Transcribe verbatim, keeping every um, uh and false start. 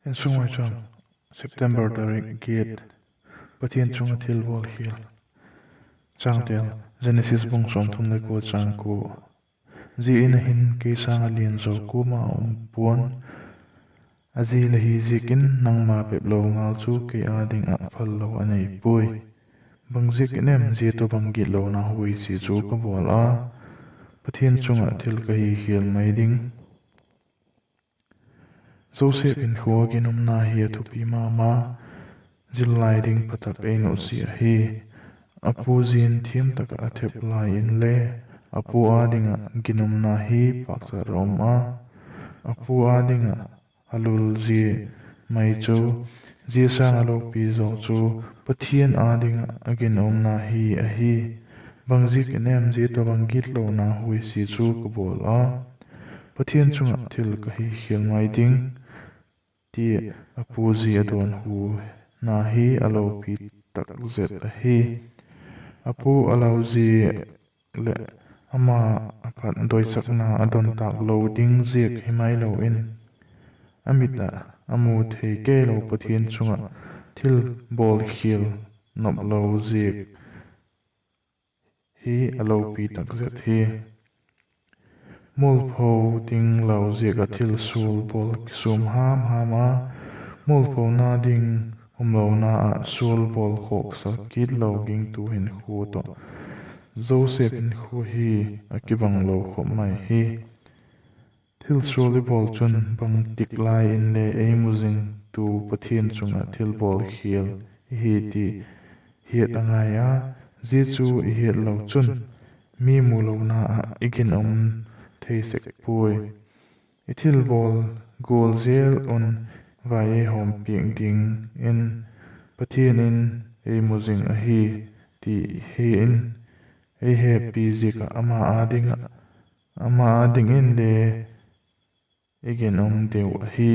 Insung Maicham, September tarik giat. Pathian chung ah thil bawlkhial. Changtel: Genesis bung sawmthum le kua, chang kua. Zia In ah hin kei sâng ah lian zaw kuama um pua'n; a zi la hi ziakin nangma bep lo ngal chu kei â ding ah phallo a nei puai. Bangziakin em zia tawhbang gitlona huaisia chu ka bawl a, Pathian chung ah thil ka hikhial mai ding? Joseph hinkhua ah ginumna hi a thupi ma ma, zil lai ding pha tak ei nusia ahi. A pu zi'n thiam tak ah a thep lai inle, a pu â ding ah ginumna hi pâkchat a um a, a pu â ding ah a lul zia mai chu, zia sâng ah lopi zaw chu Pathian â ding ah a ginumna hi ahi. Bangziakin em zia tawhbang gitlona huaisia chu ka bawl a, Pathian chung ah thil ka hikhial mai ding? ti a pu zi a dawnhuna hi a lopi tak zet ahi. A pu a lau zia leh ama a pat doisakna a don tâk lo ding ziak hi mai lo in, a mit ah a mu thei kei lo Pathian chung ah thil bawlkhial nop lo ziak hi a lopi tak zet hi. Mualpho ding lau ziak ah thil sual bawl kisûm ham ham a, mualphona ding umlona ah sual bawl khawksak kit lo gingtu hinkhua tawh Joseph hinkhua hi a kibang lo khop mai hi. Thil sual i bawl chun bangtik lai inle ei mu zingtu Pathian chung ah thil bawlkhial i hi ti hiat a ngai a, zia chu i hiat lo chun mi mu lona ah i ginum thei sek puai. I thil bawl gual zel un vai ei hawm piak dingin Pathian in ei mu zing ahi ti hi in, ei hepi ziak ah ama â ding ah, ama â dingin le i ginum deu ahi.